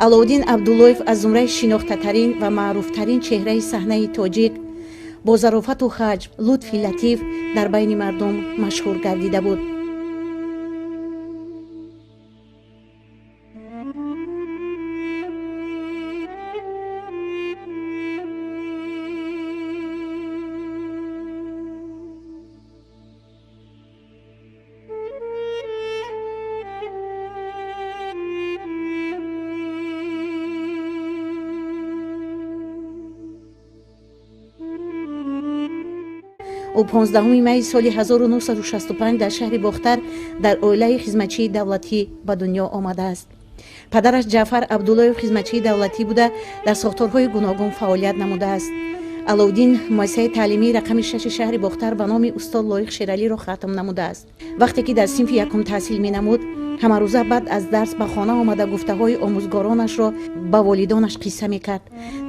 Аловуддин Абдуллоев аз зумраи шинохтатарин ва маъруфтарин чеҳраи саҳнаи тоҷик бо зарофату ҳаҷв, лутфи латиф дар байни мардум машҳур гардида буд. Ӯ 15 майи соли 1965 дар шаҳри Бохтар дар оилаи хизматчии давлатӣ ба дунё омадааст. Падараш Ҷаъфар Абдуллоев хизматчии давлатӣ буда, дар сохторҳои гуногун фаъолият намудааст. Аловуддин муассисаи таълимии рақами 6 шаҳри Бохтар ба номи устод Лоиқ Шералиро хатм намудааст. Вақте ки дар синфи якум таҳсил менамуд, ҳамарӯза баъд аз дарс ба хона омада гуфтаҳои омӯзгоронашро ба волидонаш қисса мекард.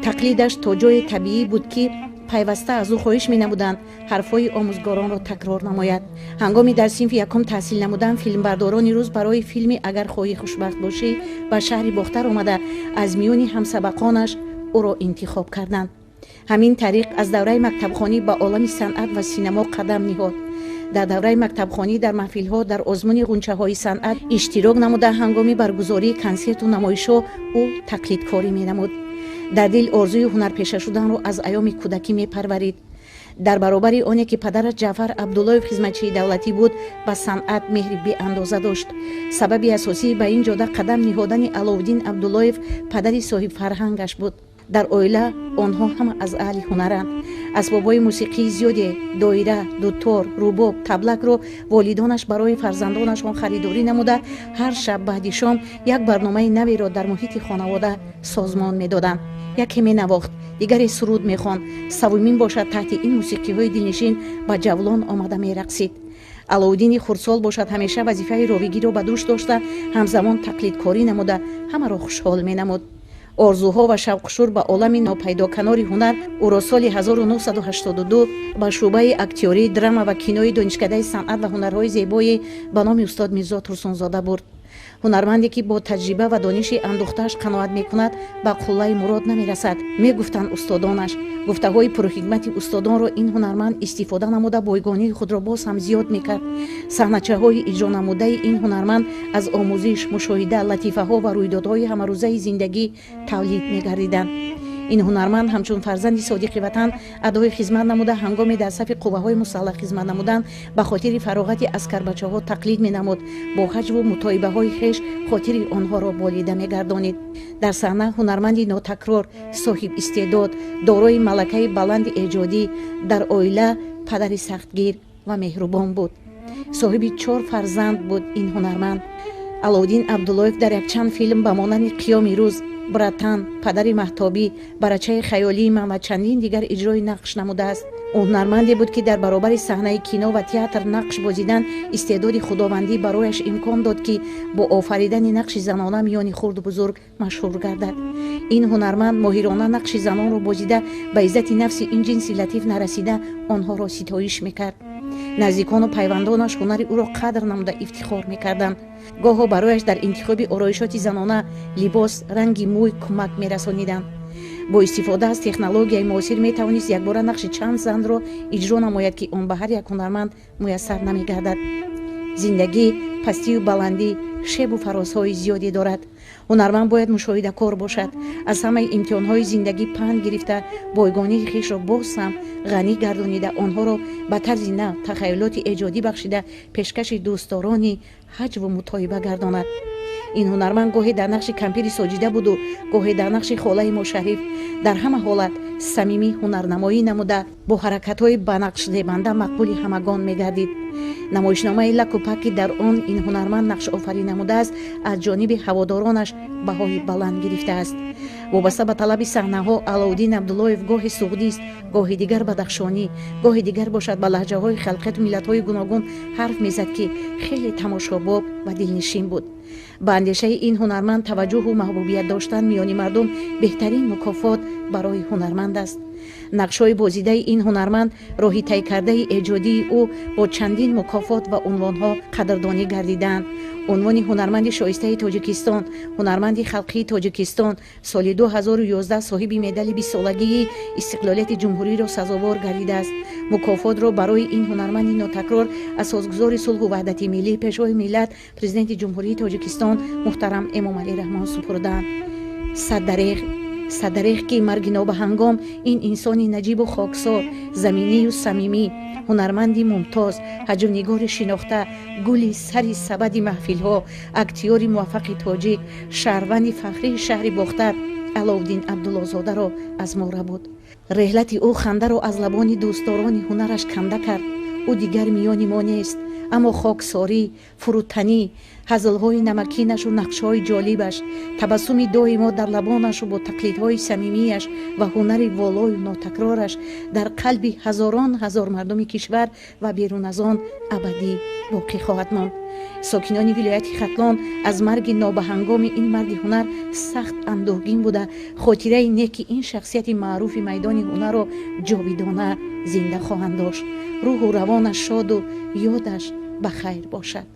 Тақлидаш то ҷое табиӣ буд, ки пайваста аз ӯ хоҳиш менамуданд ҳарфҳои омӯзгоронро такрор намояд. Ҳангоми дар синфи якум таҳсил намудан, филмбардорони рӯз барои филми «Агар хоҳӣ хушбахт бошӣ» ба шаҳри Бохтар омада, аз миёни ҳамсабақонаш ӯро интихоб карданд. Ҳамин тариқ аз давраи мактабхонӣ ба олами санъат ва синамо қадам ниҳод. Дар давраи мактабхонӣ дар маҳфилҳо, дар озмуни ғунчаҳои санъат иштирок намуда, ҳангоми баргузории консерту намоишҳо ӯ тақлидкорӣ менамуд. Дар дил орзуи ҳунарпеша шуданро аз айёми кӯдакӣ мепарварид. Дар баробари оне ки падараш Ҷаъфар Абдуллоев хизматчии давлатӣ буд, ба санъат меҳри беандоза дошт. Сабаби асосии ба ин ҷода қадам ниҳодани Аловуддин Абдуллоев падари соҳибфарҳангаш буд. Дар оила онҳо ҳама аз аҳли ҳунаранд. Асбобҳои мусиқии зиёде, доира, дутор, рубоб, таблакро волидонаш барои фарзандонашон харидорӣ намуда, ҳар шаб баъди шом як барномаи наверо дар муҳити хонавода созмон медоданд. Яке менавохт, дигаре суруд мехонд, севумин бошад таҳти ин мусиқиҳои дилнишин ба ҷавлон омада мерақсид. Аловуддини хурдсол бошад ҳамеша вазифаи ровигиро ба дӯш дошта, ҳамзамон тақлидкорӣ намуда, ҳамаро хушҳол менамуд. Орзуҳо ва шавқушур ба олами нопайдоканори ҳунар ӯро соли 1982 ба шӯъбаи актёрӣ, драма ва кинои Донишкадаи санъат ва ҳунарҳои зебои ба номи устод Мирзо Турсунзода бурд. Ҳунарманде ки бо таҷриба ва дониши андӯхтааш қаноат мекунад, ба қуллаи мурод намерасад, мегуфтанд устодонаш. Гуфтаҳои пурҳикмати устодонро ин ҳунарманд истифода намуда, бойгонии худро боз ҳам зиёд мекард. Саҳначаҳои иҷронамудаи ин ҳунарманд аз омӯзиш, мушоҳида, латифаҳо ва рӯйдодҳои ҳамарӯзаи зиндагӣ тавлид мегардиданд. Ин ҳунарманд ҳамчун фарзанди содиқи ватан адои хизмат намуда, ҳангоме дар сафи қувваҳои мусаллаҳ хизмат намудан, ба хотири фароғати аскарбачаҳо тақлид менамуд, бо ҳаҷву мутоибаҳои хеш хотири онҳоро болида мегардонид. Дар саҳна ҳунарманди нотакрор, соҳиб истеъдод, дорои малакаи баланди эҷодӣ, дар оила падари сахтгир ва меҳрубон буд. Соҳиби чор фарзанд буд ин ҳунарманд. Аловуддин Абдуллоев дар якчанд филм ба монанди «Қиёми рӯз», «Братан», «Падари маҳтобӣ», «Барачаи хаёлии ман» ва чандин дигар иҷрои нақш намудааст. Ҳунарманде буд, ки дар баробари саҳнаи кино ва театр нақш бозидан, истеъдоди худовандӣ барояш имкон дод, ки бо офаридани нақши занона миёни хурду бузург машҳур гардад. Ин ҳунарманд моҳирона нақши занонро бозида, ба иззати нафси ин ҷинси латиф нарасида, онҳоро ситоиш мекард. Наздикону пайвандонаш ҳунари ӯро қадр намуда, ифтихор мекарданд. Гоҳо барояш дар интихоби ороишоти занона, либос, ранги мӯй кӯмак мерасониданд. Бо истифода аз технологияи муосир метавонист якбора нақши чанд занро иҷро намояд, ки он ба ҳар як ҳунарманд муяссар намегардад. Зиндагӣ пастию баландӣ, шебу фарозҳои зиёде дорад. Ҳунарманд бояд мушоҳидакор бошад, аз ҳамаи имтиҳонҳои зиндагӣ панд гирифта, бойгонии хешро боз ҳам ғанӣ гардонида, онҳоро ба тарзи нав тахайюлоти эҷодӣ бахшида, пешкаши дӯстдорони ҳаҷву мутоиба гардонад. Ин ҳунарманд гоҳе дар нақши кампири Соҷида буду гоҳе дар нақши холаи Мошариф. Дар ҳама ҳолат самимӣ ҳунарнамоӣ намуда, бо ҳаракатҳои ба нақшзебанда мақбули ҳамагон мегардид. Намоишномаи «Лаку пак», ки дар он ин ҳунарманд нақшофарӣ намудааст, аз ҷониби ҳаводоронаш баҳои баланд гирифтааст. Вобаста ба талаби саҳнаҳо Аловуддин Абдуллоев гоҳе суғдист, гоҳи дигар бадахшонӣ, гоҳи дигар бошад ба лаҳҷаҳои халқияту миллатҳои гуногун ҳарф мезад, ки хеле тамошобоб ва дилнишин буд. Ба андешаи ин ҳунарманд, таваҷҷӯҳу маҳбубият доштан миёни мардум беҳтарин мукофот барои ҳунарманд аст. Нақшҳои бозидаи ин ҳунарманд, роҳи тай кардаи эҷодии ӯ бо чандин мукофот ва унвонҳо қадрдонӣ гардидаанд. Унвони ҳунарманди шоистаи Тоҷикистон, ҳунарманди халқии Тоҷикистон, соли 2011 соҳиби медали бистсолагии истиқлолияти ҷумҳуриро сазовор гардидааст. Мукофотро барои ин ҳунарманди нотакрор асосгузори сулҳу ваҳдати миллӣ, Пешвои миллат, Президенти Ҷумҳурии Тоҷикистон муҳтарам Эмомалӣ Раҳмон супурданд. Саддареғ, саддареғ, ки марги нобаҳангом ин инсони наҷибу хоксор, заминию самимӣ, ҳунарманди мумтоз, ҳаҷвнигори шинохта, гули сари сабади маҳфилҳо, актёри муваффақи тоҷик, шаҳрванди фахрии шаҳри Бохтар Аловуддин Абдуллозодаро аз мо рабуд. Реҳлати ӯ хандаро аз лабони дӯстдорони ҳунараш канда кард. Ӯ дигар миёни мо нест, аммо хоксорӣ, фурӯтанӣ, ҳазлҳои намакинашу нақшҳои ҷолибаш, табассуми доимо дар лабонашу бо тақлидҳои самимияш ва ҳунари волою нотакрораш дар қалби ҳазорон ҳазор мардуми кишвар ва берун аз он абадӣ боқӣ хоҳад монд. Сокинони вилояти Хатлон аз марги нобаҳангоми ин марди ҳунар сахт андӯҳгин буда, хотираи неки ин шахсияти маъруфи майдони ҳунарро ҷовидона зинда хоҳанд дошт. Рӯҳу равонаш шоду ёдаш ба хайр бошад.